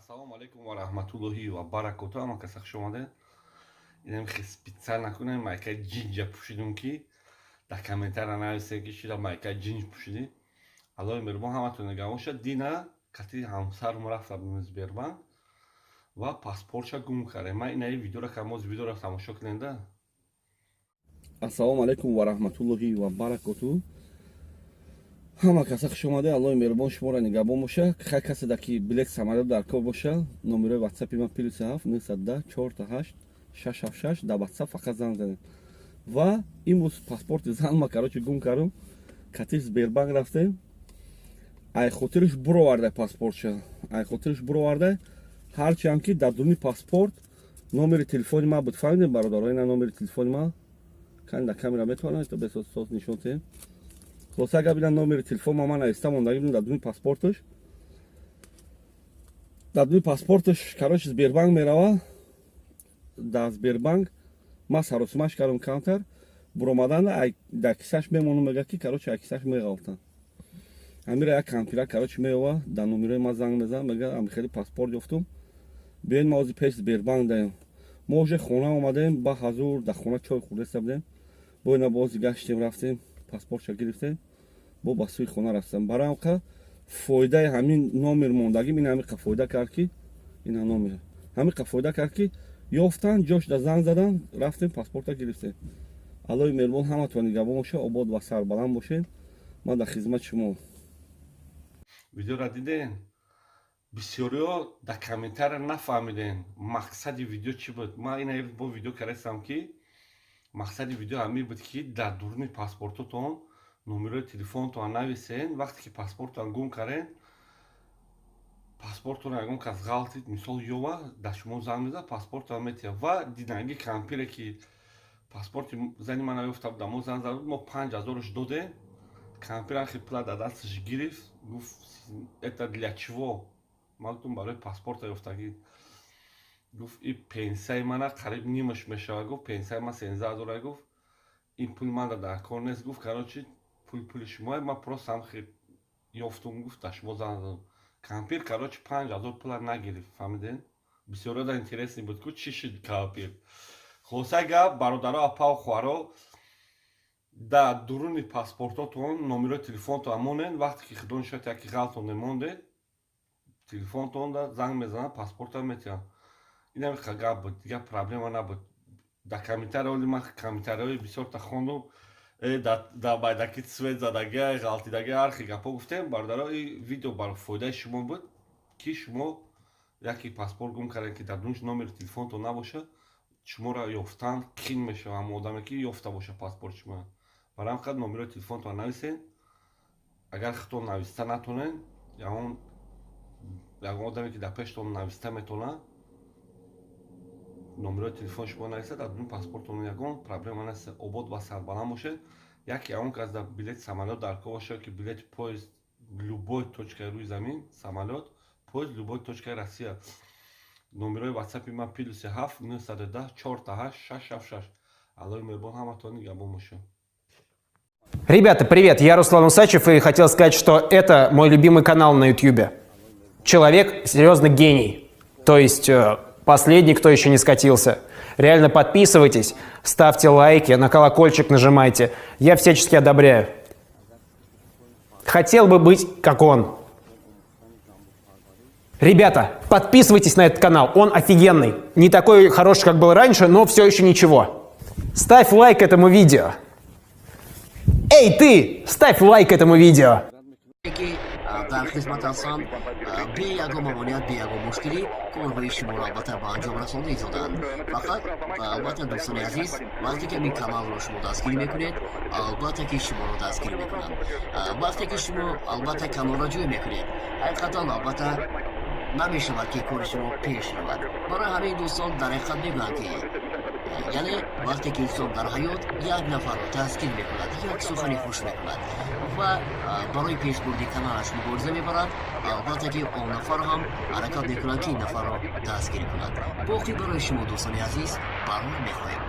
Ассалому алайкум ва раҳматуллоҳи ва баракоту. Ҳама каса хуш омадед. Инам хе специально кунем, майкаи ҷинҷа пӯшидум, ки дар комментария нависем, ки шида майкаи ҷинҷ пӯшидӣ. Аллоҳи меҳрубон ҳаматон нигаҳ бошад. Дина кати ҳамсарум рафта будем Сбербанк ва паспортша гум кардем. Ман инаи видеора камоз видеора тамошо кунем да. Ассалому алайкум ва раҳматуллоҳи ва баракоту. Ҳама каса хуш омаде. Аллоҳи меҳрубон шуморо нигаҳбон боша. Хай, касе да ки билет самолёт дар кор боша, номерои ватсапи ман +7 910 48 676, дар ватсап фақат занг занед. Ва имрӯз паспорти зан ма, короче, гум кардам. Кати Сбербанк рафтем, ай хотириш буроварда паспортша, ай хотириш буроварда. Ҳарчанд ки дар дуни паспорт номери телефони ма буд. Фаҳмидем, бародаро? Ина номери телефони ма. Кани, дар камера метавонад то бесоз нишон диҳем. Хулоса гап, ина номери телефон ма, ман нависта мондаги будам дар дуни паспорташ. Дар дуни паспорташ, короче, Сбербанк мерава. Дар Сбербанк ма саросимаш кардам, камтар буромадан дар кисаш мемонам. Мега ки, короче, ай кисаш меғалтам. Амира як кампира, короче, меова, дар номерои ма занг мезанам, мега: «Ами хеле паспорт ёфтум, биёед, ма ози пеш Сбербанк даем». Мо уже хона омадем, ба ҳазур дар хона чой хӯрдеста будем. Бо ина бози гаштем, рафтем, паспортша гирифтем, бо ба сӯи хона рафтам. Барои ҳамқа фоидаи ҳамин номер мондагим, ин ҳамиқа фоида кард, ки ина номер ҳамиқа фоида кард, ки ёфтан, ҷош да занг задан, рафтем, паспорта гирифтем. Аллоҳи меҳрубон ҳаматон нигаҳбон боша. Обод ва сарбаланд бошед. Ман дар хизмати шумо. Видеора диден? Бисёриҳо дар комментария нафаҳмиден, мақсади видео чӣ буд. Ман ина бо видео кардастам, ки мақсади видео ҳамин буд, ки дар дуруни паспортотон номерои телефонтон нависен. Вақте ки паспортон гум карден, паспортонро ягон кас ғалтид, мисол, ёва, дар шумо занг мезад, паспортон метиҳад. Ва диданги кампире, ки паспорти зани мана ёфта буда, мо занг зада буд, мо 5000-ш додем. Кампир ахи пула дар дасташ гирифт, гуфт: «Это для чего?» Ман гуфтам: «Барои паспорта ёфтагӣ». Гуфт: «И пенсияи мана қариб нимаш мешавад». Гуфт: «Пенсияи ман 13 000». Гуфт: «Ин пули манда дар кор нест». Гуфт: «Короче, пул пули шумое, ман просто ҳам ёфтум». Гуфт: «Дар шумо занг задам». Кампир, короче, 5000 пула нагирифт. Фаҳмиден? Бисёро да интересный буд, ку чӣ шуд кампир. Хулосаи гап, бародаро, апау хоҳаро, дар дуруни паспортотон номерои телефонтон монен. Вақте ки, худо нишояд, яки ғалтон мемондед, телефонтон занг мезанад, паспорта метиҳанд. Инам гап буд, дигар проблема набуд. Дар комментария оли ман комментарияҳои бисёрта хондум: «Дар байдаки свет задагия, ғалтидагия», ҳар хел гапҳо гуфтем. Бародаро, ин видео бар фоидаи шумо буд, ки шумо яке паспорт гум кардем, ки дар дуниш номери телефонтон набошад, шуморо ёфтан қин мешавад, ҳамон одаме ки ёфта боша паспорти шумо. Барои ҳам қадр номерои телефонтон нависен. Агар худтон нависта натонен, ягон одаме ки дар пештон нависта метавонад, номерои телефони шумо нависад дар дуни паспортон, ягон проблема нест. Обод ва сарбаланд бошед. Яке ягон кас дар билети самолёт дар кор бошад, ки билети поезд, любой точкаи рӯи замин, самолёт, поезд, любой точкаи Россия, номерои ватсапи ман +7 910 486 676. Аллоҳи меҳрубон ҳаматон нигаҳбон бошад. Ребята, привет, я Руслан Усачев и хотел сказать, что это мой любимый канал на YouTube. Человек серьезно гений. То есть последний, кто еще не скатился. Реально подписывайтесь, ставьте лайки, на колокольчик нажимайте. Я всячески одобряю. Хотел бы быть как он. Ребята, подписывайтесь на этот канал, он офигенный. Не такой хороший, как был раньше, но все еще ничего. Ставь лайк этому видео. Эй, ты! Ставь лайк этому видео! Ки дар хизмат ҳастанд, бе ягон мамоният, бе ягон мушкилӣ корҳои шуморо албатта ба анҷом расонда истоданд. Фақат ва албатта, дӯстони азиз, вақте ки ҳамин каналро шумо дастгирӣ мекунед, албатта ки шуморо дастгирӣ мекунанд. Вақте ки шумо албатта каналро ҷӯй мекунед, ҳақиқатан албатта намешавад, ки кори шумо пеш равад. Барои ҳамин, дӯстон, дар ҳақиқат мегӯянд, ки яъне вақте ки инсон дар ҳаёт як нафарро дастгир мекунад, як сухани хуш мекунад ва барои пешбурди каналаш мубориза мебарад, албатта ки он нафар ҳам ҳаракат мекунад, ки ин нафарро дастгирӣ кунад. Боқӣ барои шумо, дӯстони азиз, барор мехоҳем.